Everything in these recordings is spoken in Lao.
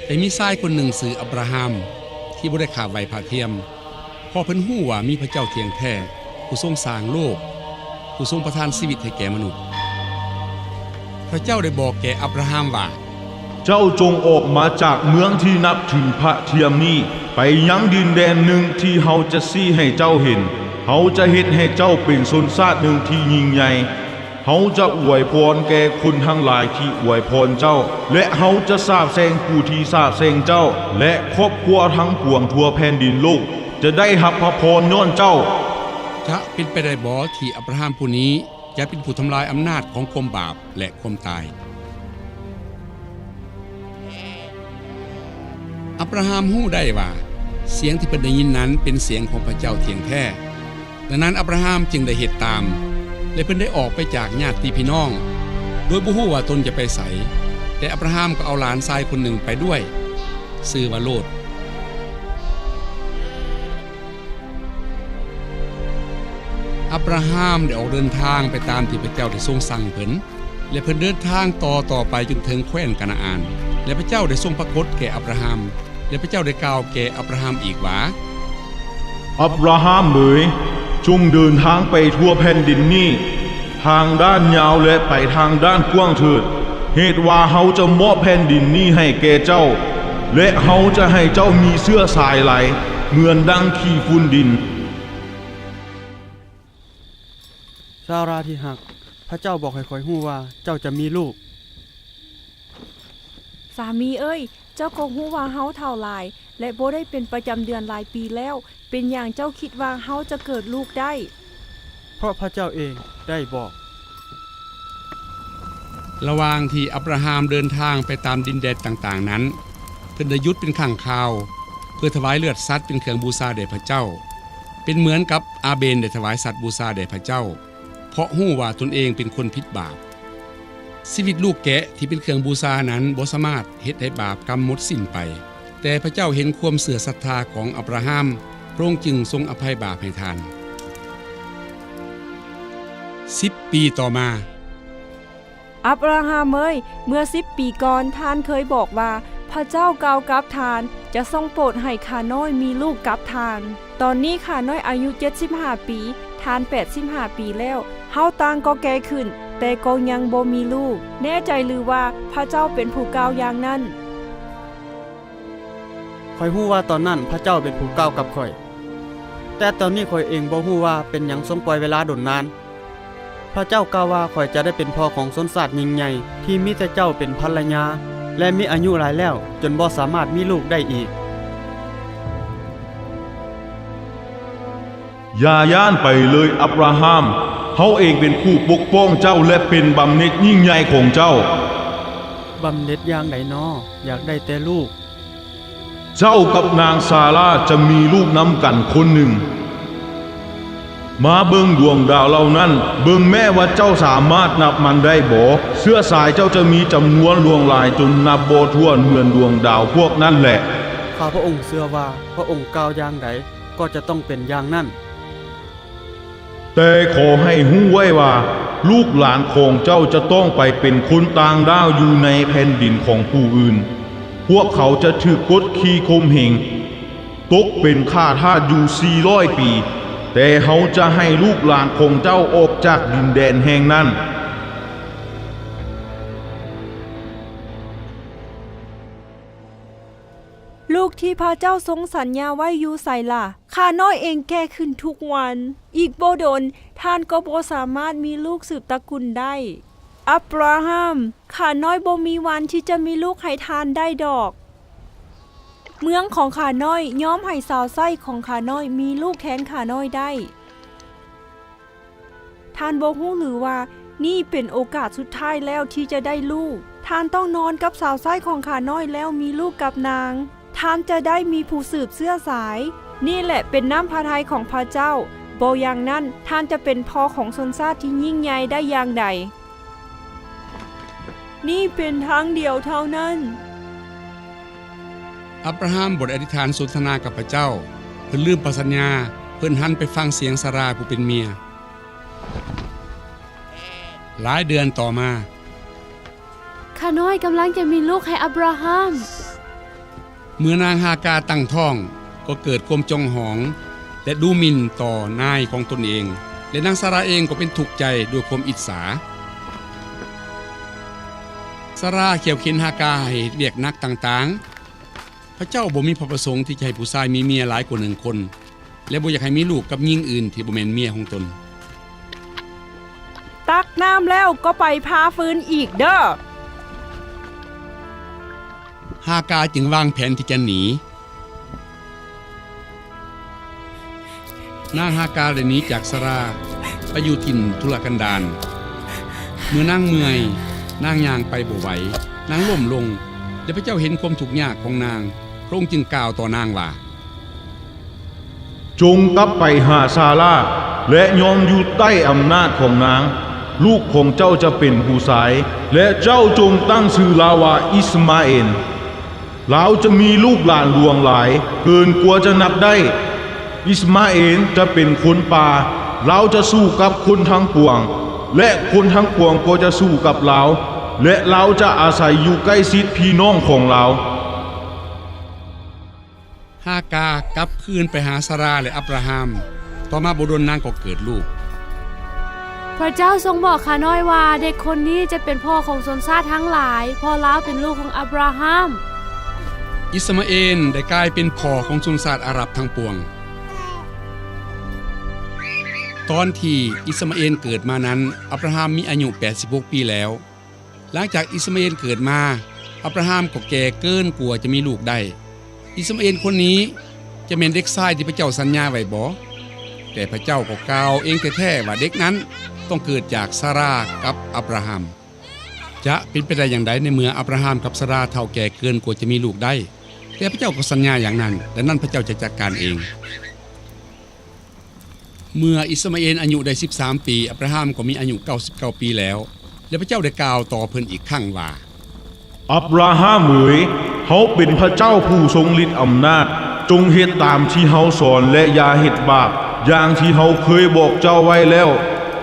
ແຕ່ມີຊາຍຄົນໜຶ່ງຊື່ອັບຣາຮາມ ທີ່ບໍ່ໄດ້ຂາບໄຫວ້ພະທຽມ, ເພາະເພິ່ນຮູ້ວ່າມີພະເຈົ້າທ່ຽງແທ້ ຜູ້ຊົງສ້າງໂລກ, ຜູ້ຊົງປະທານຊີວິດໃຫ້ແກ່ມະນຸດ. ພະເຈົ້າໄດ້ບອກແກ່ອັບຣາຮາມວ່າ, ເຈົ້າຈົ່ງອອກມາຈາກເມືອງທີ່ນັບຖືພະທຽມນີ້ ໄປຍັງດິນແດນໜຶ່ງທີ່ເຮົາຈະຊີ້ໃຫ້ເຈົ້າເຫັນ. ເຮົາຈະເຮັດໃຫ້ເຈົ້າເປັນຊົນຊາດໜຶ່ງທີ່ຍິ່ງໃຫຍ່. ເຮົາຈະອວຍພອນແກ່ຄົນທັງຫຼາຍທີ່ອວຍພອນເຈົ້າ, ແລະ ເຮົາຈະສາບແຊ່ງຜູ້ທີ່ສາບແຊ່ງເຈົ້າ, ແລະ ຄອບຄົວທັງປວງທົ່ວແຜ່ນດິນໂລກຈະໄດ້ຮັບພະພອນຍ້ອນເຈົ້າ. ຈະເປັນໄປໄດ້ບໍ່ທີ່ອັບຣາຮາມຜູ້ນີ້ຈະເປັນຜູ້ທຳລາຍອຳນາດຂອງຄວາມບາບ ແລະ ຄວາມຕາຍ? ອັບຣາຮາມຮູ້ໄດ້ວ່າສຽງທີ່ເພິ່ນໄດ້ຍິນນັ້ນເປັນສຽງຂອງພະເຈົ້າທ່ຽງແທ້. ດັ່ງນັ້ນ ອັບຣາຮາມຈຶ່ງໄດ້ເຮັດຕາມ ແລະ ເພິ່ນໄດ້ອອກໄປຈາກຍາດຕິພີ່ນ້ອງ ໂດຍບໍ່ຮູ້ວ່າຕົນຈະໄປໃສ. ແຕ່ອັບຣາຮາມກໍເອົາຫຼານຊາຍຄົນໜຶ່ງໄປດ້ວຍ ຊື່ວ່າໂລດ. ອັບຣາຮາມໄດ້ອອກເດີນທາງໄປຕາມທີ່ພະເຈົ້າໄດ້ຊົງສັ່ງເພິ່ນ. ແລະ ເພິ່ນເດີນທາງຕໍ່ຕໍ່ໄປຈົນເຖິງແຄວ້ນການາອານ. ແລະ ພະເຈົ້າໄດ້ຊົງປາກົດແກ່ອັບຣາຮາມ, ແລະ ພະເຈົ້າໄດ້ກ່າວແກ່ອັບຣາຮາມອີກວ່າ, ອັບຣາຮາມເອີຍ, ຈົ່ງເດີນທາງໄປທົ່ວແຜ່ນດິນນີ້, ທາງດ້ານຍາວ ແລະ ໄປທາງດ້ານກວ້າງເຖີດ, ເຫດວ່າເຮົາຈະມອບແຜ່ນດິນນີ້ໃຫ້ແກ່ເຈົ້າ, ແລະ ເຮົາຈະໃຫ້ເຈົ້າມີເຊື້ອສາຍຫຼາຍ ເໝືອນດັ່ງຂີ້ຝຸ່ນດິນ. ຊາຣາທີ່ຮັກ, ພະເຈົ້າບອກໃຫ້ຂ້ອຍຮູ້ວ່າເຈົ້າຈະມີລູກ. ສາມີເອີຍ, ເຈົ້າກໍຮູ້ວ່າເຮົາເຖົ້າຫຼາຍ ແລະ ບໍ່ໄດ້ເປັນປະຈຳເດືອນຫຼາຍປີແລ້ວ. ເປັນຫຍັງເຈົ້າຄິດວ່າເຮົາຈະເກີດລູກໄດ້? ເພາະພະເຈົ້າເອງໄດ້ບອກ. ລະຫວ່າງທີ່ອັບຣາຮາມເດີນທາງໄປຕາມດິນແດນຕ່າງໆນັ້ນ, ເພິ່ນໄດ້ຢຸດເປັນຄັ້ງຄາວ ເພື່ອຖວາຍເລືອດສັດເປັນເຄື່ອງບູຊາແດ່ພະເຈົ້າ, ເປັນເໝືອນກັບອາເບນໄດ້ຖວາຍສັດບູຊາແດ່ພະເຈົ້າ, ເພາະຮູ້ວ່າຕົນເອງເປັນຄົນຜິດບາບ. ຊີວິດລູກແກະທີ່ເປັນເຄື່ອງບູຊານັ້ນບໍ່ສາມາດເຮັດໃຫ້ບາບກຳໝົດສິ້ນໄປ, ແຕ່ພະເຈົ້າເຫັນຄວາມເຊື່ອສັດທາຂອງອັບຣາຮາມ, ພະອົງຈຶ່ງຊົງອະໄພບາບໃຫ້ທ່ານ. ສິບປີຕໍ່ມາ. ອັບຣາຮາມເອີຍ, ເມື່ອສິບປີກ່ອນ ທ່ານເຄີຍບອກວ່າ ພະເຈົ້າກ່າວກັບທ່ານ, ຈະຊົງໂປດໃຫ້ຂ້ານ້ອຍມີລູກກັບທ່ານ. ຕອນນີ້ຂ້ານ້ອຍອາຍຸເຈັດສິບຫ້າປີ, ທ່ານແປດສິບຫ້າປີແລ້ວ. ເຮົາຕ່າງກໍແກ່ຂຶ້ນ, ແຕ່ກໍຍັງບໍ່ມີລູກ. ແນ່ໃຈຫຼືວ່າພະເຈົ້າເປັນຜູ້ກ່າວຢ່າງນັ້ນ? ຂ້ອຍຮູ້ວ່າຕອນນັ້ນພະເຈົ້າເປັນຜູ້ກ່າວກັບຂ້ອຍ, ແຕ່ຕອນນີ້ຂ້ອຍເອງບໍ່ຮູ້ວ່າເປັນຫຍັງຊົງປ່ອຍເວລາດົນນານ. ພະເຈົ້າກ່າວວ່າຂ້ອຍຈະໄດ້ເປັນພໍ່ຂອງຊົນຊາດຍິ່ງໃຫຍ່ ທີ່ມີແຕ່ເຈົ້າເປັນພັນລະຍາ ແລະ ມີອາຍຸຫຼາຍແລ້ວ ຈົນບໍ່ສາມາດມີລູກໄດ້ອີກ. ຢ່າຢ້ານໄປເລີຍ ອັບຣາຮາມ. ເຮົາເອງເປັນຜູ້ປົກປ້ອງເຈົ້າ ແລະ ເປັນບຳເໜັດຍິ່ງໃຫຍ່ຂອງເຈົ້າ. ບຳເໜັດຢ່າງໃດນໍ? ຢາກໄດ້ແຕ່ລູກ. ເຈົ້າກັບນາງຊາລາຈະມີລູກນຳກັນຄົນໜຶ່ງ. ມາເບິ່ງດວງດາວເຫຼົ່ານັ້ນ, ເບິ່ງແມ້ວ່າເຈົ້າສາມາດນັບມັນໄດ້ບໍ່? ເຊື້ອສາຍເຈົ້າຈະມີຈຳນວນຫຼວງຫຼາຍຈົນນັບບໍ່ຖ້ວນເໝືອນດວງດາວພວກນັ້ນແຫຼະ. ຂ້າພະອົງເຊື່ອວ່າພະອົງກ່າວຢ່າງໃດ ກໍຈະຕ້ອງເປັນຢ່າງນັ້ນ. ແຕ່ຂໍໃຫ້ຮູ້ໄວ້ວ່າ ລູກຫຼານຂອງເຈົ້າຈະຕ້ອງໄປເປັນຄົນຕ່າງດ້າວຢູ່ໃນແຜ່ນດິນຂອງຜູ້ອື່ນ. ພວກເຂົາຈະຖືກກົດຂີ່ຂົ່ມເຫງ, ຕົກເປັນຂ້າທາດຢູ່ສີ່ຮ້ອຍປີ, ແຕ່ເຮົາຈະໃຫ້ລູກຫຼານຂອງເຈົ້າອອກຈາກດິນແດນແຫ່ງນັ້ນ. ລູກທີ່ພະເຈົ້າຊົງສັນຍາໄວ້ຢູ່ໃສລະ? ຂ້ານ້ອຍເອງແກ່ຂຶ້ນທຸກວັນ. ອີກບໍ່ດົນ, ທ່ານກໍບໍ່ສາມາດມີລູກສືບຕະກຸນໄດ້. ອັບຣາຮາມ, ຂ້ານ້ອຍບໍ່ມີວັນທີ່ຈະມີລູກໃຫ້ທ່ານໄດ້ດອກ. ເມືອງຂອງຂ້ານ້ອຍຍອມໃຫ້ສາວໃຊ້ຂອງຂ້ານ້ອຍມີລູກແທນຂ້ານ້ອຍໄດ້. ທ່ານບໍ່ຮູ້ຫຼືວ່ານີ້ເປັນໂອກາດສຸດທ້າຍແລ້ວທີ່ຈະໄດ້ລູກ? ທ່ານຕ້ອງນອນກັບສາວໃຊ້ຂອງຂ້ານ້ອຍແລ້ວມີລູກກັບນາງ. ທ່ານຈະໄດ້ມີຜູ້ສືບເຊື້ອສາຍ. ນີ້ແຫຼະເປັນນ້ຳພະໄທຂອງພະເຈົ້າ. ບໍ່ຢ່າງນັ້ນ, ທ່ານຈະເປັນພໍ່ຂອງຊົນຊາດທີ່ຍິ່ງໃຫຍ່ໄດ້ຢ່າງໃດ? ນີ້ເປັນທາງດຽວເທົ່ານັ້ນ. ອັບຣາຮາມບໍ່ໄດ້ອະທິຖານສົນທະນາກັບພະເຈົ້າ. ເພິ່ນລືມພະສັນຍາ. ເພິ່ນຫັນໄປຟັງສຽງຊາຣາຜູ້ເປັນເມຍ. ຫຼາຍເດືອນຕໍ່ມາ. ຂ້ານ້ອຍກຳລັງຈະມີລູກໃຫ້ອັບຣາຮາມ. ເມື່ອນາງຮາກາຕັ້ງທ້ອງ ກໍເກີດຄວາມຈອງຫອງ ແລະ ດູໝິ່ນຕໍ່ນາຍຂອງຕົນເອງ ແລະ ນາງຊາຣາເອງກໍເປັນທຸກໃຈດ້ວຍຄວາມອິດສາ. ຊາຣາຂ້ຽວເຂັນຮາກາໃຫ້ເຮັດວຽກໜັກຕ່າງໆ. ພະເຈົ້າບໍ່ມີພະປະສົງທີ່ຈະໃຫ້ຜູ້ຊາຍມີເມຍຫຼາຍກວ່າໜຶ່ງຄົນ ແລະ ບໍ່ຢາກໃຫ້ມີລູກກັບຍິງອື່ນທີ່ບໍ່ແມ່ນເມຍຂອງຕົນ. ຕັກນ້ຳແລ້ວກໍໄປຜ່າຟືນອີກເດີ້. ຮາກາຈຶ່ງວາງແຜນທີ່ຈະໜີ. ນາງຮາກາໄດ້ໜີຈາກຊາຣາໄປຢູ່ຖິ່ນທຸລະກັນດານ. ເມື່ອນາງເມື່ອຍ, ນາງຍ່າງໄປບໍ່ໄຫວ, ນາງລົ້ມລົງ ແລະ ພະເຈົ້າເຫັນຄວາມທຸກຍາກຂອງນາງ, ພະອົງຈຶ່ງກ່າວຕໍ່ນາງວ່າ, ຈົ່ງກັບໄປຫາຊາຣາ ແລະ ຍອມຢູ່ໃຕ້ອຳນາດຂອງນາງ. ລູກຂອງເຈົ້າຈະເປັນຜູ້ຊາຍ ແລະ ເຈົ້າຈົ່ງຕັ້ງຊື່ລາວວ່າອິດສະມາເອນ. ລາວຈະມີລູກຫຼານຫຼວງຫຼາຍເກີນກວ່າຈະນັບໄດ້. ອິດສະມາເອນຈະເປັນຄົນປ່າ, ລາວຈະສູ້ກັບຄົນທັງປວງ ແລະ ຄົນທັງປວງກໍຈະສູ້ກັບລາວ ແລະ ລາວຈະອາໄສຢູ່ໃກ້ຊິດພີ່ນ້ອງຂອງລາວ. ຮາກາກັບຄືນໄປຫາຊາຣາ ແລະ ອັບຣາຮາມ. ຕໍ່ມາບໍ່ດົນນາງກໍເກີດລູກ. ພະເຈົ້າຊົງບອກຂ້ານ້ອຍວ່າ ເດັກຄົນນີ້ຈະເປັນພໍ່ຂອງຊົນຊາດທັງຫຼາຍ, ເພາະລາວເປັນລູກຂອງອັບຣາຮາມ. ອິດສະມາເອນໄດ້ກາຍເປັນພໍ່ຂອງຊົນຊາດອາຣັບທັງປວງ. ຕອນທີ່ອິດສະມາເອນເກີດມານັ້ນ, ອັບຣາຮາມມີອາຍຸແປດສິບຫົກປີແລ້ວ. ຫຼັງຈາກອິດສະມາເອນເກີດມາ, ອັບຣາຮາມກໍແກ່ເກີນກວ່າຈະມີລູກໄດ້. ອິດສະມາເອນຄົນນີ້ຈະແມ່ນເດັກຊາຍທີ່ພະເຈົ້າສັນຍາໄວ້ບໍ? ແຕ່ພະເຈົ້າກໍກ່າວເອງແທ້ໆວ່າເດັກນັ້ນຕ້ອງເກີດຈາກຊາຣາກັບອັບຣາຮາມ. ຈະເປັນໄປໄດ້ຢ່າງໃດ ໃນເມື່ອອັບຣາຮາມກັບຊາຣາເຖົ້າແກ່ເກີນກວ່າຈະມີລູກໄດ້? ແຕ່ພະເຈົ້າກໍສັນຍາຢ່າງນັ້ນ, ດັ່ງນັ້ນພະເຈົ້າຈະຈັດການເອງ. ເມື່ອອິດສະມາເອນອາຍຸໄດ້ສິບສາມປີ, ອັບຣາຮາມກໍມີອາຍຸເກົ້າສິບເກົ້າປີແລ້ວ, ແລະ ພະເຈົ້າໄດ້ກ່າວຕໍ່ເພິ່ນອີກຄັ້ງວ່າ, ອັບຣາຮາມເອີຍ, ເຮົາເປັນພະເຈົ້າຜູ້ຊົງລິດອຳນາດ, ຈົ່ງເຮັດຕາມທີ່ເຮົາສອນ ແລະ ຢ່າເຮັດບາບ. ຢ່າງທີ່ເຮົາເຄີຍບອກເຈົ້າໄວ້ແລ້ວ,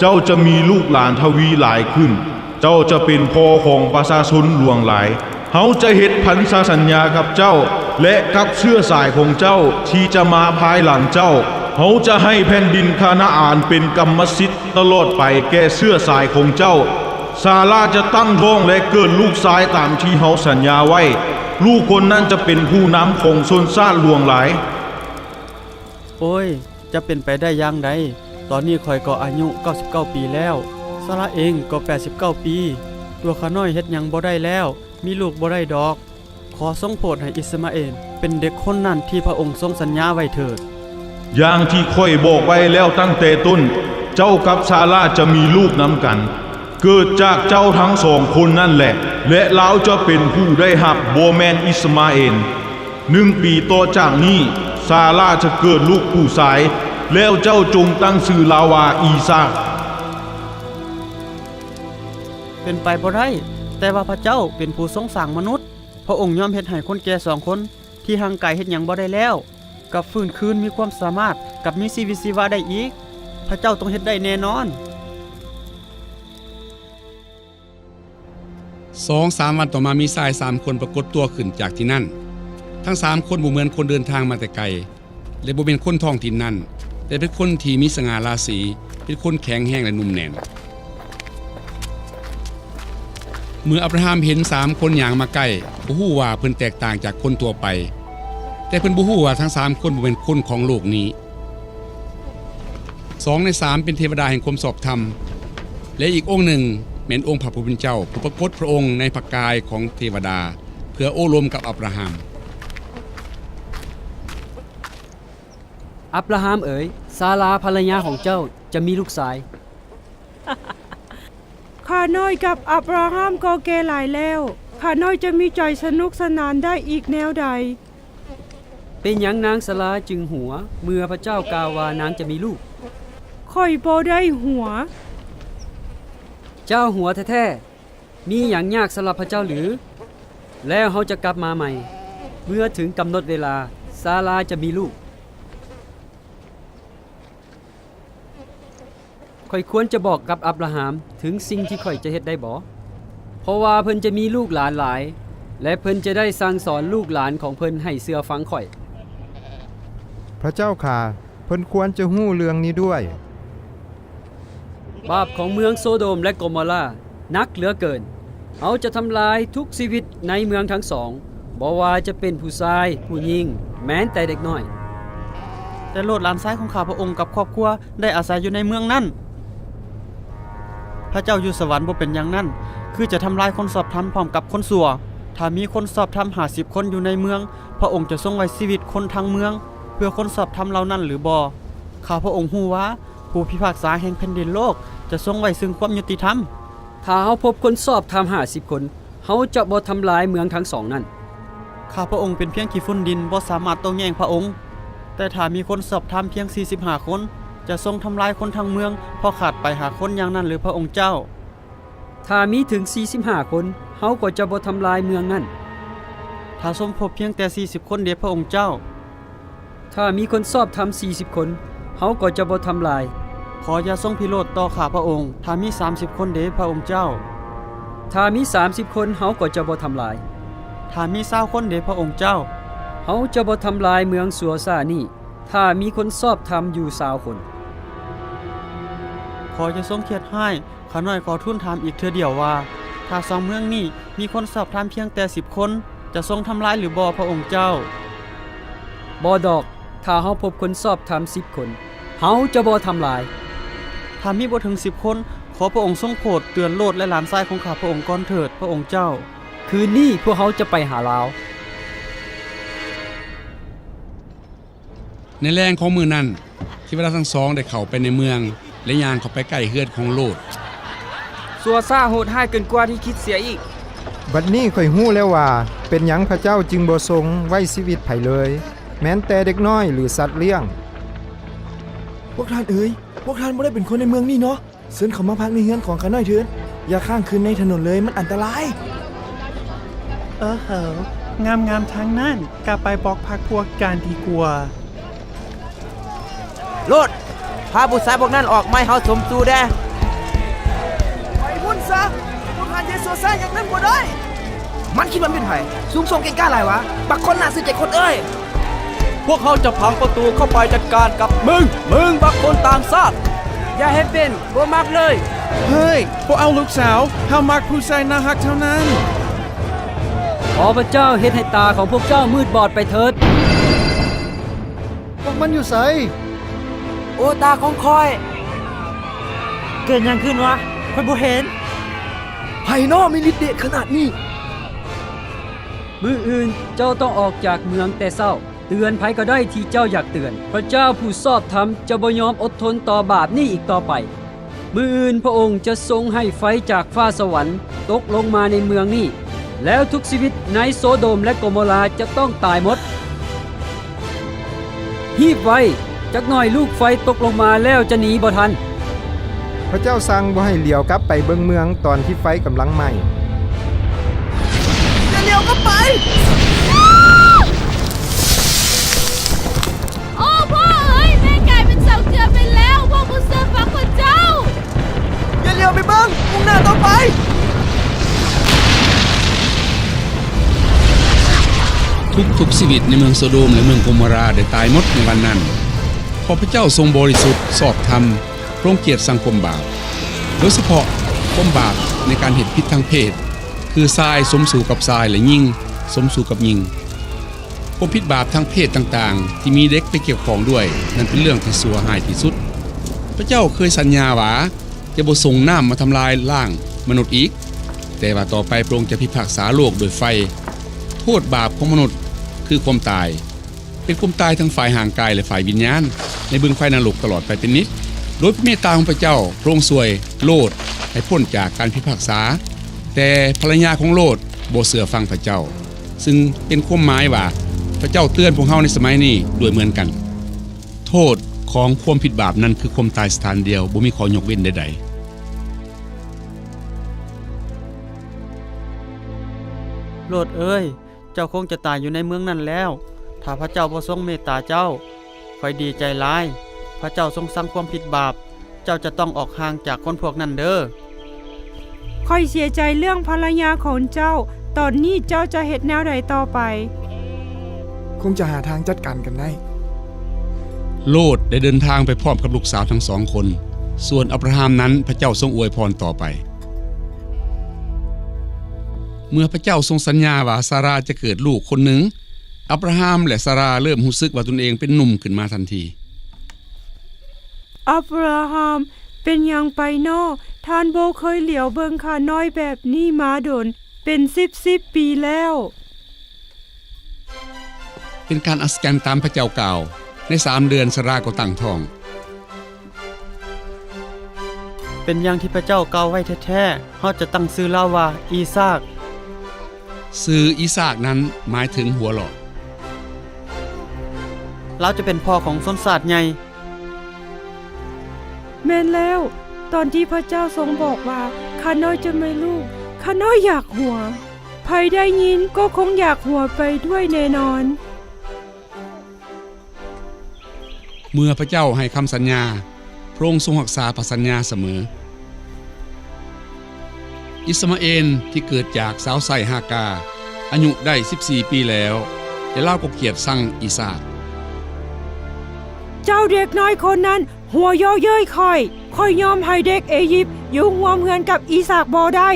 ເຈົ້າຈະມີລູກຫຼານທະວີຫຼາຍຂຶ້ນ. ເຈົ້າຈະເປັນພໍ່ຂອງປະຊາຊົນຫຼວງຫຼາຍ. ເຮົາຈະເຮັດພັນທະສັນຍາກັບເຈົ້າ ແລະ ກັບເຊື້ອສາຍຂອງເຈົ້າທີ່ຈະມາພາຍຫຼັງເຈົ້າ. ເຮົາຈະໃຫ້ແຜ່ນດິນຄານາອານເປັນກຳມະສິດຕະຫຼອດໄປແກ່ເຊື້ອສາຍຂອງເຈົ້າ. ຊາລາຈະຕັ້ງທ້ອງ ແລະ ເກີດລູກຊາຍຕາມທີ່ເຮົາສັນຍາໄວ້. ລູກຄົນນັ້ນຈະເປັນຜູ້ນຳຂອງຊົນຊາດຫຼວງຫຼາຍ. ໂອ້ຍ, ຈະເປັນໄປໄດ້ຢ່າງໃດ? ຕອນນີ້ຂ້ອຍກໍອາຍຸເກົ້າສິບເກົ້າປີແລ້ວ, ຊາລາເອງກໍແປດສິບເກົ້າປີ. ຕົວຂ້ານ້ອຍເຮັດຫຍັງບໍ່ໄດ້ແລ້ວ, ມີລູກບໍ່ໄດ້ດອກ. ຂໍຊົງໂຜດໃຫ້ອິດສະມາເອນເປັນເດັກຄົນນັ້ນທີ່ພະອົງຊົງສັນຍາໄວ້ເຖີດ. ຢ່າງທີ່ຂ້ອຍບອກໄວ້ແລ້ວຕັ້ງແຕ່ຕົ້ນ, ເຈົ້າກັບຊາລາຈະມີລູກນຳກັນ, ເກີດຈາກເຈົ້າທັງສອງຄົນນັ້ນແຫຼະ, ແລະ ລາວຈະເປັນຜູ້ໄດ້ຮັບ, ບໍ່ແມ່ນອິດສະມາເອນ. ໜຶ່ງປີຕໍ່ຈາກນີ້, ຊາລາຈະເກີດລູກຜູ້ຊາຍ, ແລ້ວເຈົ້າຈົ່ງຕັ້ງຊື່ລາວວ່າອີສາກ. ເປັນໄປບໍ່ໄດ້, ແຕ່ວ່າພະເຈົ້າເປັນຜູ້ຊົງສ້າງມະນຸດ. ພະອົງຍອມເຮັດໃຫ້ຄົນແກ່ສອງຄົນທີ່ຮ່າງກາຍເຮັດຫຍັງບໍ່ໄດ້ແລ້ວ ກັບຟື້ນຄືນມີຄວາມສາມາດ, ກັບມີຊີວິດຊີວາໄດ້ອີກ. ພະເຈົ້າຕ້ອງເຮັດໄດ້ແນ່ນອນ. ສອງສາມວັນຕໍ່ມາ, ມີຊາຍສາມຄົນປາກົດຕົວຂຶ້ນຈາກທີ່ນັ້ນ. ທັງສາມຄົນບໍ່ເໝືອນຄົນເດີນທາງມາແຕ່ໄກ ແລະ ບໍ່ແມ່ນຄົນທ້ອງຖິ່ນນັ້ນ, ແຕ່ເປັນຄົນທີ່ມີສະຫງ່າລາສີ, ເປັນຄົນແຂງແຮງ ແລະ ໜຸ່ມແໜ້ນ. ເມື່ອອັບຣາຮາມເຫັນສາມຄົນຍ່າງມາໃກ້, ບໍ່ຮູ້ວ່າເພິ່ນແຕກຕ່າງຈາກຄົນທົ່ວໄປ, ແຕ່ເພິ່ນບໍ່ຮູ້ວ່າທັງສາມຄົນບໍ່ແມ່ນຄົນຂອງໂລກນີ້. ສອງໃນສາມເປັນເທວະດາແຫ່ງຄວາມຊອບທຳ, ແລະ ອີກອົງໜຶ່ງແມ່ນອົງພະຜູ້ເປັນເຈົ້າ, ຜູ້ປາກົດພະອົງໃນພະກາຍຂອງເທວະດາ ເພື່ອໂອ້ລົມກັບອັບຣາຮາມ. ອັບຣາຮາມເອີຍ, ຊາລາພັນລະຍາຂອງເຈົ້າຈະມີລູກຊາຍ. ຂ້ານ້ອຍກັບອັບຣາຮາມກໍແກ່ຫຼາຍແລ້ວ, ຂ້ານ້ອຍຈະມີໃຈສະໜຸກສະໜານໄດ້ອີກແນວໃດ? ເປັນຫຍັງນາງຊາລາຈຶ່ງຫົວ ເມື່ອພະເຈົ້າກ່າວວ່ານາງຈະມີລູກ? ຂ້ອຍບໍ່ໄດ້ຫົວ. ເຈົ້າຫົວແທ້ໆ. ມີຫຍັງຍາກສຳລັບພະເຈົ້າຫຼື? ແລ້ວເຮົາຈະກັບມາໃໝ່. ເມື່ອເຖິງກຳນົດເວລາ, ຊາລາຈະມີລູກ. ຂ້ອຍຄວນຈະບອກກັບອັບຣາຮາມເຖິງສິ່ງທີ່ຂ້ອຍຈະເຮັດໄດ້ບໍ? ເພາະວ່າເພິ່ນຈະມີລູກຫຼານຫຼາຍ, ແລະ ເພິ່ນຈະໄດ້ສັ່ງສອນລູກຫຼານຂອງເພິ່ນໃຫ້ເຊື່ອຟັງຂ້ອຍ. ພະເຈົ້າຂ້າ, ເພິ່ນຄວນຈະຮູ້ເລື່ອງນີ້ດ້ວຍ. ບາບຂອງເມືອງໂຊໂດມ ແລະ ໂກໂມລາ ໜັກເຫຼືອເກີນ. ເຮົາຈະທຳລາຍທຸກຊີວິດໃນເມືອງທັງສອງ, ບໍ່ວ່າຈະເປັນຜູ້ຊາຍ, ຜູ້ຍິງ, ແມ່ນແຕ່ເດັກນ້ອຍ. ແຕ່ໂລດຫຼານຊາຍຂອງຂ້າພະອົງກັບຄອບຄົວໄດ້ອາໄສຢູ່ໃນເມືອງນັ້ນ. ພະເຈົ້າຢູ່ສະຫວັນບໍ່ເປັນຢ່າງນັ້ນ, ຄືຈະທຳລາຍຄົນຊອບທຳພ້ອມກັບຄົນຊົ່ວ. ຖ້າມີຄົນຊອບທຳຫ້າສິບຄົນຢູ່ໃນເມືອງ, ພະອົງຈະຊົງໄວ້ຊີວິດຄົນທັງເມືອງ ເພື່ອຄົນຊອບທຳເຫຼົ່ານັ້ນຫຼືບໍ່? ຂ້າພະອົງຮູ້ວ່າ ຜູ້ພິພາກສາແຫ່ງແຜ່ນດິນໂລກຈະຊົງໄວ້ເຊິ່ງຄວາມຍຸຕິທຳ. ຖ້າເຮົາພົບຄົນຊອບທຳຫ້າສິບຄົນ, ເຮົາຈະບໍ່ທຳລາຍເມືອງທັງສອງນັ້ນ. ຂ້າພະອົງເປັນພຽງຂີ້ຝຸ່ນດິນ, ບໍ່ສາມາດໂຕ້ແຍ້ງພະອົງ. ແຕ່ຖ້າມີຄົນຊອບທຳພຽງສີ່ສິບຫ້າຄົນ, ຈະຊົງທຳລາຍຄົນທັງເມືອງ, ເພາະຂາດໄປຫ້າຄົນຢ່າງນັ້ນຫຼື ພະອົງເຈົ້າ? ຖ້າມີເຖິງສີ່ສິບຫ້າຄົນ, ເຮົາກໍຈະບໍ່ທຳລາຍເມືອງນັ້ນ. ຖ້າຊົງພົບພຽງແຕ່ສີ່ສິບຄົນເດ ພະອົງເຈົ້າ? ຖ້າມີຄົນຊອບທຳສີ່ສິບຄົນ, ເຮົາກໍຈະບໍ່ທຳລາຍ. ຂໍຢ່າຊົງພິໂລດຕໍ່ຂ້າພະອົງ. ຖ້າມີສາມສິບຄົນເດ ພະອົງເຈົ້າ? ຖ້າມີສາມສິບຄົນ, ເຮົາກໍຈະບໍ່ທຳລາຍ. ຖ້າມີຊາວຄົນເດ ພະອົງເຈົ້າ? ເຮົາຈະບໍ່ທຳລາຍເມືອງຊົວຊານີ້, ຖ້າມີຄົນຊອບທຳຢູ່ຊາວຄົນ. ຂໍຢ່າຊົງຄຽດຮ້າຍ. ຂ້ານ້ອຍຂໍທູນຖາມອີກເທື່ອດຽວວ່າ, ຖ້າສອງເມືອງນີ້ມີຄົນຊອບທຳພຽງແຕ່ສິບຄົນ, ຈະຊົງທຳລາຍຫຼືບໍ່ ພະອົງເຈົ້າ? ບໍ່ດອກ, ຖ້າເຮົາພົບຄົນຊອບທຳສິບຄົນ, ເຮົາຈະບໍ່ທຳລາຍ. ຖ້າມີບໍ່ເຖິງສິບຄົນ, ຂໍພະອົງຊົງໂປດເຕືອນໂລດ ແລະ ຫຼານຊາຍຂອງຂ້າພະອົງກ່ອນເຖີດ, ພະອົງເຈົ້າ. ຄືນນີ້ພວກເຮົາຈະໄປຫາລາວ. ໃນແລງຂອງມື້ນັ້ນ, ເທວະດາທັງສອງໄດ້ເຂົ້າໄປໃນເມືອງ ແລະ ຍ່າງເຂົ້າໄປໃກ້ເຮືອນຂອງໂລດ. ຊົ່ວຊ້າໂຫດຮ້າຍເກີນກວ່າທີ່ຄິດເສຍອີກ. ບັດນີ້ຂ້ອຍຮູ້ແລ້ວວ່າ ເປັນຫຍັງພະເຈົ້າຈຶ່ງບໍ່ຊົງໄວ້ຊີວິດໃຜເລີຍ, ແມ່ນແຕ່ເດັກນ້ອຍ ຫຼື ສັດລ້ຽງ. ພວກທ່ານເອີຍ, ພວກທ່ານບໍ່ໄດ້ເປັນຄົນໃນເມືອງນີ້ເນາະ. ເຊີນເຂົ້າມາພັກໃນເຮືອນຂອງຂ້ານ້ອຍເຖີດ. ຢ່າຄ້າງຄືນໃນຖະໜົນເລີຍ, ມັນອັນຕະລາຍ. ເອີເຫີ, ງາມໆທັງນັ້ນ, ກັບໄປບອກພັກພວກກັນດີກວ່າ. ໂລດ, ພາຜູ້ຊາຍພວກນັ້ນອອກມາໃຫ້ເຮົາຊົມສູ່ແດ່. ໄປພຸ້ນຊະ, ພວກທ່ານເຮັດຊົ່ວຊ້າຢ່າງນັ້ນບໍ່ໄດ້. ມັນຄິດວ່າເປັນໃຜ? ສູງສົ່ງເກັ່ງກ້າຫຼາຍຫວາ, ບັກຄົນໜ້າຊື່ໃຈຄົນເອີຍ. ພວກເຮົາຈະພັງປະຕູເຂົ້າໄປຈັດການກັບມຶງ, ມຶງບັກຄົນຕ່າງຊາດ. ຢ່າເຮັດເປັນບໍ່ມັກເລີຍ. ເຮີ້ຍ, ບໍ່ເອົາລູກສາວ, ເຮົາມັກຜູ້ຊາຍໜ້າຮັກເທົ່ານັ້ນ. ຂໍພະເຈົ້າເຮັດໃຫ້ຕາຂອງພວກເຈົ້າມືດບອດໄປເຖີດ. ພວກມັນຢູ່ໃສ? ໂອ ຕາຂອງຂ້ອຍ! ເກີດຫຍັງຂຶ້ນວະ? ຂ້ອຍບໍ່ເຫັນ. ໃຜນໍມີລິດເດດຂະໜາດນີ້? ມື້ອື່ນເຈົ້າຕ້ອງອອກຈາກເມືອງແຕ່ເຊົ້າ. ເຕືອນໃຜກໍໄດ້ທີ່ເຈົ້າຢາກເຕືອນ. ພະເຈົ້າຜູ້ຊອບທຳຈະບໍ່ຍອມອົດທົນຕໍ່ບາບນີ້ອີກຕໍ່ໄປ. ມື້ອື່ນພະອົງຈະຊົງໃຫ້ໄຟຈາກຟ້າສະຫວັນຕົກລົງມາໃນເມືອງນີ້, ແລ້ວທຸກຊີວິດໃນໂຊໂດມ ແລະ ໂກໂມລາຈະຕ້ອງຕາຍໝົດ. ຮີບໄວ, ຈັກໜ່ອຍລູກໄຟຕົກລົງມາແລ້ວຈະໜີບໍ່ທັນ. ພະເຈົ້າສັ່ງບໍ່ໃຫ້ຫຼຽວກັບໄປເບິ່ງເມືອງຕອນທີ່ໄຟກຳລັງໄໝ້. ຢ່າຫຼຽວກັບໄປ! ໂອ້ ພໍ່ເອີຍ, ແມ່ກາຍເປັນເສົາເກືອໄປແລ້ວ, ພວກບໍ່ເຊື່ອຟັງພະເຈົ້າ. ຢ່າຫຼຽວໄປເບິ່ງ, ມຸ່ງໜ້າຕໍ່ໄປ. ທຸກໆຊີວິດໃນເມືອງໂຊໂດມ ແລະ ເມືອງໂກໂມຣາໄດ້ຕາຍໝົດໃນວັນນັ້ນ, ເພາະພະເຈົ້າຊົງບໍລິສຸດຊອບທຳ. ພະອົງກຽດຊັງຄວາມບາບ, ໂດຍສະເພາະຄວາມບາບໃນການເຮັດຜິດທາງເພດ, ຄືຊາຍສົມສູ່ກັບຊາຍ ແລະ ຍິງສົມສູ່ກັບຍິງ. ຄວາມຜິດບາບທາງເພດຕ່າງໆທີ່ມີເດັກໄປກ່ຽວຂ້ອງດ້ວຍ, ນັ້ນເປັນເລື່ອງທີ່ຊົ່ວຮ້າຍທີ່ສຸດ. ພະເຈົ້າເຄີຍສັນຍາວ່າຈະບໍ່ສົ່ງນ້ຳມາທຳລາຍລ້າງມະນຸດອີກ, ແຕ່ວ່າຕໍ່ໄປພະອົງຈະພິພາກສາໂລກດ້ວຍໄຟ. ໂທດບາບຂອງມະນຸດຄືຄວາມຕາຍ. ເປັນຄວາມຕາຍທັງຝ່າຍຮ່າງກາຍ ແລະ ຝ່າຍວິນຍານ ໃນບຶງໄຟນະລົກຕະຫຼອດໄປເປັນນິດ. ໂດຍພະເມດຕາຂອງພະເຈົ້າ, ພະອົງຊ່ວຍໂລດໃຫ້ພົ້ນຈາກການພິພາກສາ. ແຕ່ພັນລະຍາຂອງໂລດບໍ່ເຊື່ອຟັງພະເຈົ້າ, ຊຶ່ງເປັນຄວາມໝາຍວ່າ ພະເຈົ້າເຕືອນພວກເຮົາໃນສະໄໝນີ້ດ້ວຍເໝືອນກັນ. ໂທດຂອງຄວາມຜິດບາບນັ້ນຄືຄວາມຕາຍສະຖານດຽວ, ບໍ່ມີຂໍ້ຍົກເວັ້ນໃດໆ. ໂລດເອີຍ, ເຈົ້າຄົງຈະຕາຍຢູ່ໃນເມືອງນັ້ນແລ້ວ, ຖ້າພະເຈົ້າບໍ່ຊົງເມດຕາເຈົ້າ. ຂ້ອຍດີໃຈຫຼາຍ, ພະເຈົ້າຊົງຊັງຄວາມຜິດບາບ, ເຈົ້າຈະຕ້ອງອອກຫ່າງຈາກຄົນພວກນັ້ນເດີ. ຂ້ອຍເສຍໃຈເລື່ອງພັນລະຍາຂອງເຈົ້າ, ຕອນນີ້ເຈົ້າຈະເຮັດແນວໃດຕໍ່ໄປ? ຄົງຈະຫາທາງຈັດການກັນໄດ້. ໂລດໄດ້ເດີນທາງໄປພ້ອມກັບລູກສາວທັງສອງຄົນ, ສ່ວນອັບຣາຮາມນັ້ນ ພະເຈົ້າຊົງອວຍພອນຕໍ່ໄປ. ເມື່ອພະເຈົ້າຊົງສັນຍາວ່າຊາຣາຈະເກີດລູກຄົນໜຶ່ງ, ອັບຣາຮາມ ແລະ ຊາຣາເລີ່ມຮູ້ສຶກວ່າຕົນເອງເປັນໜຸ່ມຂຶ້ນມາທັນທີ. ອັບຣາຮາມ, ເປັນຫຍັງໄປນໍ? ທ່ານບໍ່ເຄີຍຫຼຽວເບິ່ງຂ້ານ້ອຍແບບນີ້ມາດົນເປັນສິບສິບປີແລ້ວ. ເປັນການອັດສະແຈນຕາມພະເຈົ້າກ່າວ, ໃນສາມເດືອນຊາຣາກໍຕັ້ງທ້ອງ. ເປັນຢ່າງທີ່ພະເຈົ້າກ່າວໄວ້ແທ້ໆ, ເຮົາຈະຕັ້ງຊື່ລາວວ່າອີສາກ. ຊື່ອີສາກນັ້ນໝາຍເຖິງຫົວເລາະ. ລາວຈະເປັນພໍ່ຂອງຊົນຊາດໃຫຍ່. ແມ່ນແລ້ວ, ຕອນທີ່ພະເຈົ້າຊົງບອກວ່າ ຂ້ານ້ອຍຈະມີລູກ, ຂ້ານ້ອຍຢາກຫົວ. ໃຜໄດ້ຍິນກໍຄົງຢາກຫົວໄປດ້ວຍແນ່ນອນ. ເມື່ອພະເຈົ້າໃຫ້ຄຳສັນຍາ, ພະອົງຊົງຮັກສາພະສັນຍາສະເໝີ. ອິດສະມາເອນທີ່ເກີດຈາກສາວໃຊ້ຮາກາ ອາຍຸໄດ້ສິບສີ່ປີແລ້ວ, ແລະ ລາວກໍກຽດຊັງອີສາກ. ເຈົ້າເດັກນ້ອຍຄົນນັ້ນຫົວເຍາະເຍີ້ຍຂ້ອຍ. ຂ້ອຍຍອມໃຫ້ເດັກເອຢິບຢູ່ຮ່ວມເຮືອນກັບອີສາກບໍ່ໄດ້.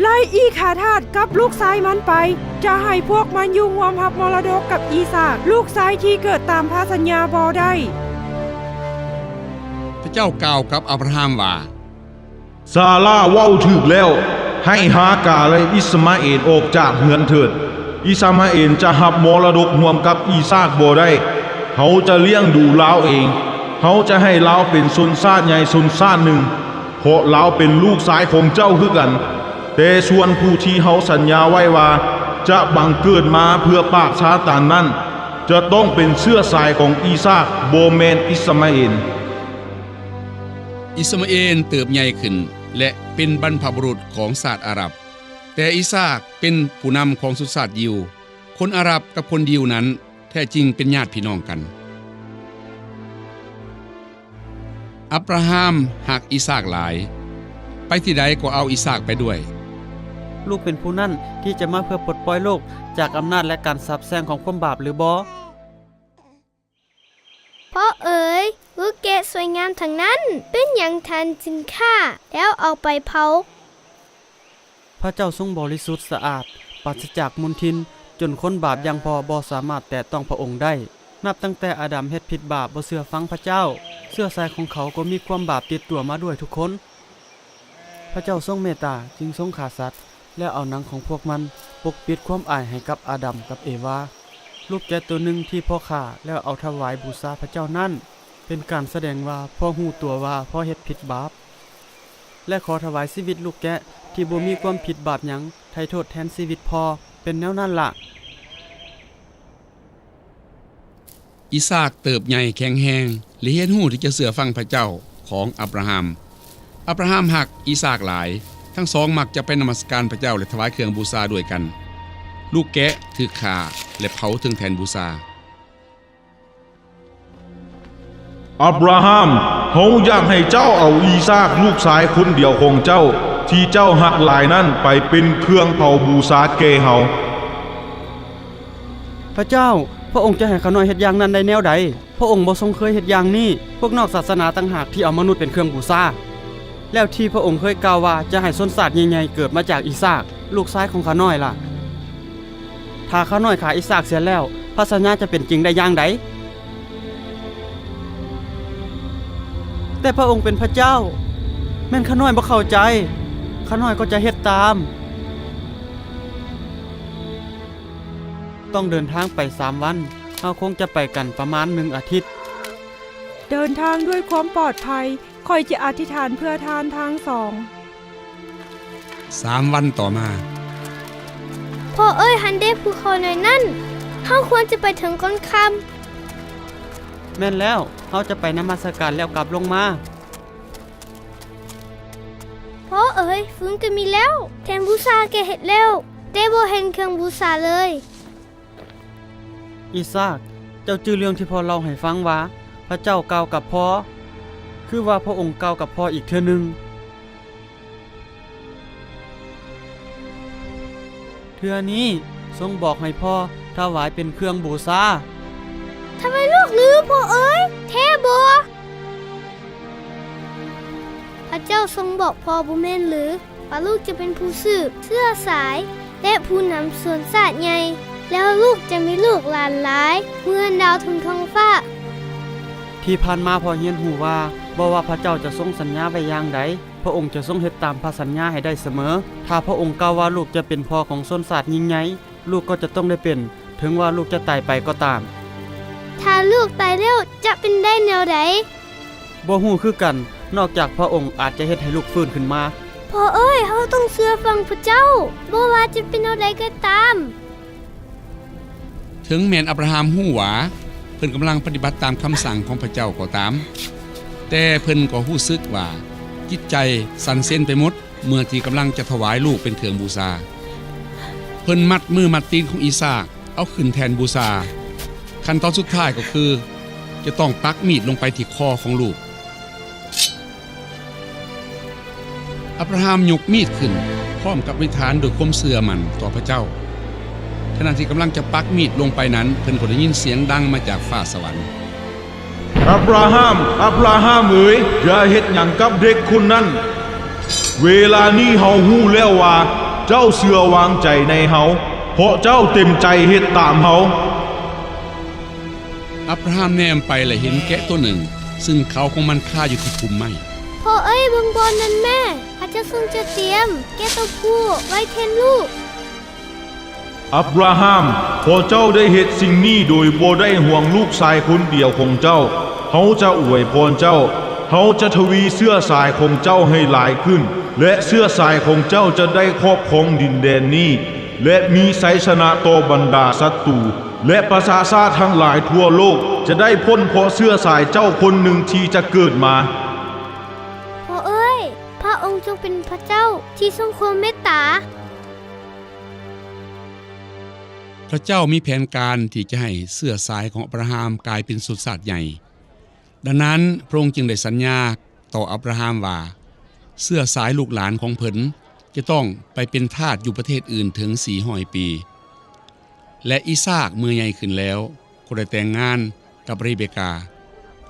ໄລ່ອີຄາທາດກັບລູກຊາຍມັນໄປ. ຈະໃຫ້ພວກມັນຢູ່ຮ່ວມຮັບມໍລະດົກກັບອີສາກ, ລູກຊາຍທີ່ເກີດຕາມພະສັນຍາບໍ່ໄດ້. ພະເຈົ້າກ່າວກັບອັບຣາຮາມວ່າ, ຊາຣາເວົ້າຖືກແລ້ວ. ໃຫ້ຮາກາ ແລະ ອິດສະມາເອນອອກຈາກເຮືອນເຖີດ. ອິດສະມາເອນຈະຮັບມໍລະດົກຮ່ວມກັບອີສາກບໍ່ໄດ້. ເຮົາຈະລ້ຽງດູລາວເອງ. ເຮົາຈະໃຫ້ລາວເປັນຊົນຊາດໃຫຍ່ຊົນຊາດໜຶ່ງ, ເພາະລາວເປັນລູກຊາຍຂອງເຈົ້າຄືກັນ. ແຕ່ສ່ວນຜູ້ທີ່ເຮົາສັນຍາໄວ້ວ່າຈະບັງເກີດມາເພື່ອປາບຊາຕານນັ້ນ ຈະຕ້ອງເປັນເຊື້ອສາຍຂອງອີສາກ, ບໍ່ແມ່ນອິດສະມາເອນ. ອິດສະມາເອນເຕີບໃຫຍ່ຂຶ້ນ ແລະ ເປັນບັນພະບຸລຸດຂອງຊາດອາຣັບ. ແຕ່ອີສາກເປັນຜູ້ນຳຂອງຊົນຊາດຢິວ. ຄົນອາຣັບກັບຄົນຢິວນັ້ນ ແທ້ຈິງເປັນຍາດພີ່ນ້ອງກັນ. ອັບຣາຮາມຮັກອີສາກຫຼາຍ, ໄປທີ່ໃດກໍເອົາອີສາກໄປດ້ວຍ. ລູກເປັນຜູ້ນັ້ນທີ່ຈະມາເພື່ອປົດປ່ອຍໂລກຈາກອຳນາດ ແລະ ການສາບແຊ່ງຂອງຄວາມບາບຫຼືບໍ່? ພໍ່ເອີຍ, ລູກແກະສວຍງາມທັງນັ້ນ, ເປັນຫຍັງທ່ານຈຶ່ງຂ້າ ແລ້ວເອົາໄປເຜົາ? ພະເຈົ້າຊົງບໍລິສຸດສະອາດ, ປາສະຈາກມົນທິນ, ຈົນຄົນບາບຢ່າງພໍ່ບໍ່ສາມາດແຕະຕ້ອງພະອົງໄດ້. ນັບຕັ້ງແຕ່ອາດຳເຮັດຜິດບາບບໍ່ເຊື່ອຟັງພະເຈົ້າ, ເຊື້ອສາຍຂອງເຂົາກໍມີຄວາມບາບຕິດຕົວມາດ້ວຍທຸກຄົນ. ພະເຈົ້າຊົງເມດຕາ, ຈຶ່ງຊົງຂ້າສັດ ແລ້ວເອົາໜັງຂອງພວກມັນປົກປິດຄວາມອາຍໃຫ້ກັບອາດຳກັບເອວາ. ລູກແກະໂຕໜຶ່ງທີ່ພໍ່ຂ້າແລ້ວເອົາຖວາຍບູຊາພະເຈົ້ານັ້ນ ເປັນການສະແດງວ່າພໍ່ຮູ້ຕົວວ່າພໍ່ເຮັດຜິດບາບ ແລະ ຂໍຖວາຍຊີວິດລູກແກະທີ່ບໍ່ມີຄວາມຜິດບາບຫຍັງໄຖ່ໂທດແທນຊີວິດພໍ່. ເປັນແນວນັ້ນລະ. ອີສາກເຕີບໃຫຍ່ແຂງແຮງ ແລະ ຮຽນຮູ້ທີ່ຈະເຊື່ອຟັງພະເຈົ້າຂອງອັບຣາຮາມ. ອັບຣາຮາມຮັກອີສາກຫຼາຍ, ທັງສອງມັກຈະໄປນະມັດສະການພະເຈົ້າ ແລະ ຖວາຍເຄື່ອງບູຊາດ້ວຍກັນ. ລູກແກະຖືກຂ້າ ແລະ ເຜົາເທິງແທ່ນບູຊາ. ອັບຣາຮາມ, ເຮົາຢາກໃຫ້ເຈົ້າເອົາອີສາກ ລູກຊາຍຄົນດຽວຂອງເຈົ້າ ທີ່ເຈົ້າຮັກຫຼາຍນັ້ນ ໄປເປັນເຄື່ອງເຜົາບູຊາແກ່ເຮົາ. ພະເຈົ້າ, ພະອົງຈະໃຫ້ຂ້ານ້ອຍເຮັດຢ່າງນັ້ນໄດ້ແນວໃດ? ພະອົງບໍ່ຊົງເຄີຍເຮັດຢ່າງນີ້. ພວກນອກສາສະໜາຕ່າງຫາກທີ່ເອົາມະນຸດເປັນເຄື່ອງບູຊາ. ແລ້ວທີ່ພະອົງເຄີຍກ່າວວ່າຈະໃຫ້ຊົນຊາດໃຫຍ່ໆເກີດມາຈາກອີສາກ, ລູກຊາຍຂອງຂ້ານ້ອຍລະ? ຖ້າຂ້ານ້ອຍຂ້າອີສາກເສຍແລ້ວ, ພະສັນຍາຈະເປັນຈິງໄດ້ຢ່າງໃດ? ແຕ່ພະອົງເປັນພະເຈົ້າ, ແມ່ນຂ້ານ້ອຍບໍ່ເຂົ້າໃຈ, ຂ້ານ້ອຍກໍຈະເຮັດຕາມ. ຕ້ອງເດີນທາງໄປສາມວັນ, ເຮົາຄົງຈະໄປກັນປະມານໜຶ່ງອາທິດ. ເດີນທາງດ້ວຍຄວາມປອດໄພ, ຂ້ອຍຈະອະທິຖານເພື່ອທ່ານທັງສອງ. ສາມວັນຕໍ່ມາ. ພໍ່ເອີຍ, ຫັ້ນເດ ພູເຂົານ້ອຍນັ້ນ, ເຮົາຄວນຈະໄປເຖິງກ່ອນຄ່ຳ. ແມ່ນແລ້ວ, ເຮົາຈະໄປນະມັດສະການແລ້ວກັບລົງມາ. ພໍ່ເອີຍ, ຟືນກໍມີແລ້ວ, ແທ່ນບູຊາແກະເຮັດແລ້ວ, ແຕ່ບໍ່ເຫັນເຄື່ອງບູຊາເລີຍ. ອີສາກ, ເຈົ້າຈື່ເລື່ອງທີ່ພໍ່ເລົ່າໃຫ້ຟັງວ່າ ພະເຈົ້າກ່າວກັບພໍ່, ຄືວ່າພະອົງກ່າວກັບພໍ່ອີກເທື່ອໜຶ່ງ. ເທື່ອນີ້ຊົງບອກໃຫ້ພໍ່ຖວາຍເປັນເຄື່ອງບູຊາ. ຖວາຍລູກຫຼືພໍ່ເອີຍ? ແທ້ບໍ? ພະເຈົ້າຊົງບອກພໍ່ບໍ່ແມ່ນຫຼື ວ່າລູກຈະເປັນຜູ້ສືບເຊື້ອສາຍ ແລະ ຜູ້ນຳຊົນຊາດໃຫຍ່, ແລ້ວລູກຈະມີລູກຫຼານຫຼາຍ ເໝືອນດາວທົ່ວທ້ອງຟ້າ. ທີ່ຜ່ານມາພໍ່ຮຽນຮູ້ວ່າ ບໍ່ວ່າພະເຈົ້າຈະຊົງສັນຍາໄວ້ຢ່າງໃດ, ພະອົງຈະຊົງເຮັດຕາມພະສັນຍາໃຫ້ໄດ້ສະເໝີ. ຖ້າພະອົງກ່າວວ່າລູກຈະເປັນພໍ່ຂອງຊົນຊາດຍິ່ງໃຫຍ່, ລູກກໍຈະຕ້ອງໄດ້ເປັນ, ເຖິງວ່າລູກຈະຕາຍໄປກໍຕາມ. ຖ້າລູກຕາຍແລ້ວຈະເປັນໄດ້ແນວໃດ? ບໍ່ຮູ້ຄືກັນ, ນອກຈາກພະອົງອາດຈະເຮັດໃຫ້ລູກຟື້ນຂຶ້ນມາ. ພໍ່ເອີຍ, ເຮົາຕ້ອງເຊື່ອຟັງພະເຈົ້າ, ບໍ່ວ່າຈະເປັນແນວໃດກໍຕາມ. ເຖິງແມ່ນອັບຣາຮາມຮູ້ວ່າເພິ່ນກຳລັງປະຕິບັດຕາມຄຳສັ່ງຂອງພະເຈົ້າກໍຕາມ, ແຕ່ເພິ່ນກໍຮູ້ສຶກວ່າຈິດໃຈສັ່ນເຊັນໄປໝົດ ເມື່ອທີ່ກຳລັງຈະຖວາຍລູກເປັນເຄື່ອງບູຊາ. ເພິ່ນມັດມືມັດຕີນຂອງອີສາກເອົາຂຶ້ນແທ່ນບູຊາ. ຂັ້ນຕອນສຸດທ້າຍກໍຄືຈະຕ້ອງປັກມີດລົງໄປທີ່ຄໍຂອງລູກ. ອັບຣາຮາມຍົກມີດຂຶ້ນ ພ້ອມກັບອະທິຖານດ້ວຍຄວາມເຊື່ອໝັ້ນຕໍ່ພະເຈົ້າ. ຂະນະທີ່ກຳລັງຈະປັກມີດລົງໄປນັ້ນ, ເພິ່ນກໍໄດ້ຍິນສຽງດັງມາຈາກຟ້າສະຫວັນ. ອັບຣາຮາມ, ອັບຣາຮາມເອີຍ, ຢ່າເຮັດຫຍັງກັບເດັກຄົນນັ້ນ. ເວລານີ້ເຮົາຮູ້ແລ້ວວ່າເຈົ້າເຊື່ອວາງໃຈໃນເຮົາ, ເພາະເຈົ້າເຕັມໃຈເຮັດຕາມເຮົາ. ອັບຣາຮາມແນມໄປ ແລະ ເຫັນແກະໂຕໜຶ່ງ, ຊຶ່ງເຂົາຂອງມັນຄາຢູ່ທີ່ພຸມໄມ້. ພໍ່ເອີຍ, ເບິ່ງບ່ອນນັ້ນແມ້, ພະເຈົ້າຊົງຈັດຕຽມແກະໂຕຜູ້ໄວ້ແທນລູກ. ອັບຣາຮາມ, ເພາະເຈົ້າໄດ້ເຮັດສິ່ງນີ້ໂດຍບໍ່ໄດ້ຫ່ວງລູກຊາຍຄົນດຽວຂອງເຈົ້າ, ເຮົາຈະອວຍພອນເຈົ້າ, ເຮົາຈະທະວີເຊື້ອສາຍຂອງເຈົ້າໃຫ້ຫຼາຍຂຶ້ນ, ແລະ ເຊື້ອສາຍຂອງເຈົ້າຈະໄດ້ຄອບຄອງດິນແດນນີ້ ແລະ ມີໄຊຊະນະຕໍ່ບັນດາສັດຕູ, ແລະ ປະຊາຊາດທັງຫຼາຍທົ່ວໂລກຈະໄດ້ພົ້ນເພາະເຊື້ອສາຍເຈົ້າຄົນໜຶ່ງທີ່ຈະເກີດມາ. ພໍ່ເອີຍ, ພະອົງຊົງເປັນພະເຈົ້າທີ່ຊົງຄວາມເມດຕາ. ພະເຈົ້າມີແຜນການທີ່ຈະໃຫ້ເຊື້ອສາຍຂອງອັບຣາຮາມກາຍເປັນຊົນຊາດໃຫຍ່. ດັ່ງນັ້ນ, ພະອົງຈຶ່ງໄດ້ສັນຍາຕໍ່ອັບຣາຮາມວ່າ ເຊື້ອສາຍລູກຫຼານຂອງເພິ່ນຈະຕ້ອງໄປເປັນທາດຢູ່ປະເທດອື່ນເຖິງສີ່ຮ້ອຍປີ. ແລະ ອີສາກເມື່ອໃຫຍ່ຂຶ້ນແລ້ວ ກໍໄດ້ແຕ່ງງານກັບເຣເບກາ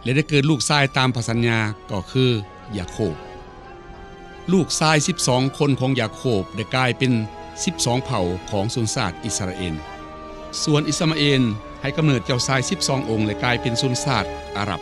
ແລະ ໄດ້ເກີດລູກຊາຍຕາມພະສັນຍາ ກໍຄືຢາໂຄບ. ລູກຊາຍສິບສອງຄົນຂອງຢາໂຄບໄດ້ກາຍເປັນສິບສອງເຜົ່າຂອງຊົນຊາດອິດສະຣາເອນ. ສ່ວນອິດສະມາເອນໃຫ້ກຳເນີດເຈົ້າຊາຍສິບສອງອົງ ແລະ ກາຍເປັນຊົນຊາດອາຣັບ.